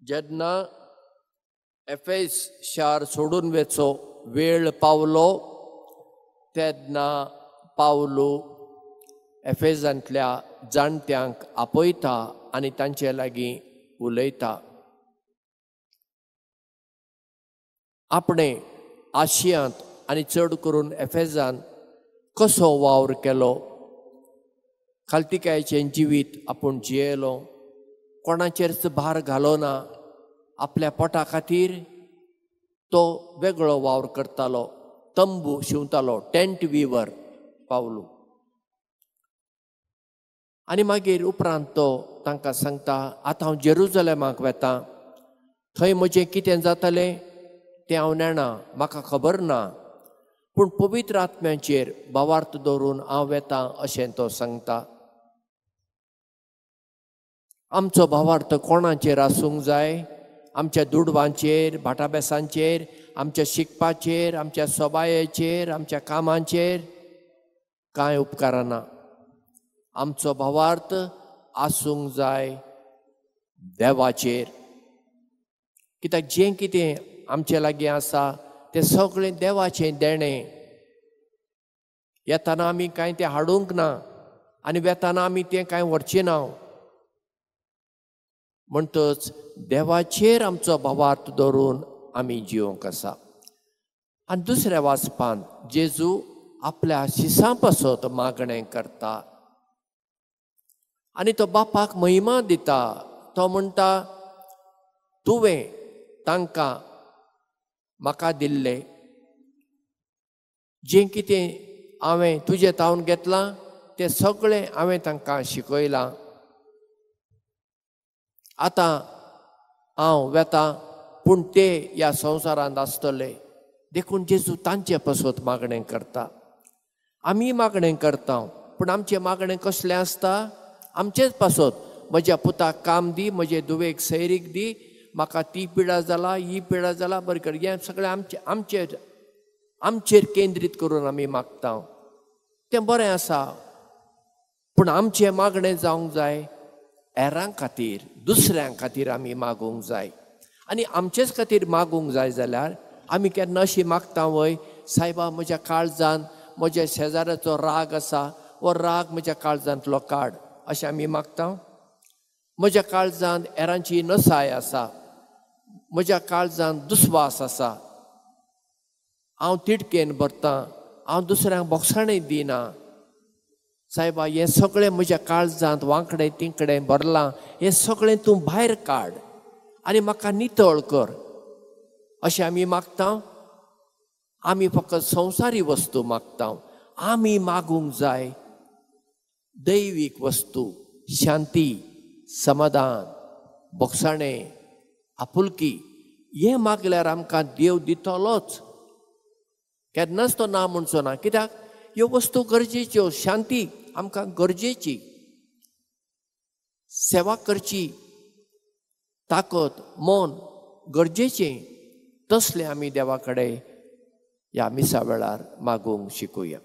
जेन्ना एफेस शार सोडून वेचो वेळ पावलो तेन्ना पावलो एफेजांतल्या जाणट्यांक आपयता आनी तांचे लागीं उलयता. आपणें आशियांत आनी चड करून एफेजान कसो वावर केलो, खालतिकायेचें जिवीत आपूण जियेलो, कोणाचेरच भार घालो ना, आपल्या पोटा खातीर तो वेगळो वावर करतालो, तंबू शिंवतालो, टेंट विवर पावलू. आनी मागीर उपरांत तो तांकां सांगता, आतां हांव जेरुजलेमाक वेता, थंय म्हजें कितें जातलें तें हांव नेणा, म्हाका खबर ना, पूण पवित्र आत्म्याचेर भावार्थ दवरून हांव वेता अशें तो सांगता. आमचो भावार्थ कोणाचेर आसूंक जाय? आमच्या दुडवांचेर, भाटाबेसांचेर, आमच्या शिकपाचेर, आमच्या सोबायेचेर, आमच्या कामाचेर कांय उपकारना. आमचो भावार्थ आसूंक जाय देवाचेर, कित्याक जें कितें आमचे लागीं आसा तें सगळें देवाचें देणें. येताना आमी कांय तें हाडूंक ना आनी वेताना आमी तें कांय व्हरचें ना. म्हणटच देवाचेर आमचो भावार्थ दवरून आमी जिवंक आसा. आनी दुसऱ्या वाचपान जेजू आपल्या शिसां पासत मागणें करता आनी तो बापाक महिमा दिता. तो म्हणटा, तुवें तांकां म्हाका दिल्लें जें कितें हांवें तुजें तावन घेतलां तें सगळें हांवें तांकां शिकयलां. आतां हांव वेता पूण ते ह्या संवसारांत आसतले. देखून जेजू तांचे पासत मागणें करता. आमी मागणें करता पूण आमचें मागणें कसलें आसता? आमचेच पासत, म्हज्या पुताक काम दी, म्हजे धुवेक सैरीक दी, म्हाका ती पिडा जाला, ही पिडा जाला, बरें कर, हें सगळें आमचें आमचेर आमचेर केंद्रीत करून आमी मागता. तें बरें आसा पूण आमचें मागणें जावंक जाय हेरां खातीर, दुसऱ्यां खातीर आमी मागूंक जाय. आनी आमचेच खातीर मागूंक जाय जाल्यार आमी केन्ना अशी मागता वय, सायबा म्हज्या काळजान म्हज्या शेजाऱ्याचो राग आसा, हो राग म्हज्या काळजांतलो काड, अशें आमी मागता? म्हज्या काळजांत हेरांची नसाय आसा, म्हज्या काळजांत दुस्वास आसा, हांव तिडकेन भरतां, हांव दुसऱ्यांक बोगसाणें दिना, सायबा हें सगळें म्हज्या काळजांत वांकडें तिकडें भरलां, हें सगळें तूं भायर काड आनी म्हाका नितळ कर, अशें आमी मागता? आमी फकत संवसारी वस्तू मागता. आमी मागूंक जाय दैवीक वस्तू, शांती, समाधान, बोगसाणें, आपुलकी. हें मागल्यार आमकां देव दितलोच, केन्नाच तो ना म्हणचो ना. कित्याक ह्यो वस्तू गरजेच्यो, शांती आमकां गरजेची, सेवा करची ताकत, मन गरजेचें, तसलें आमी देवा कडेन ह्या मिसा वेळार मागूंक शिकूया.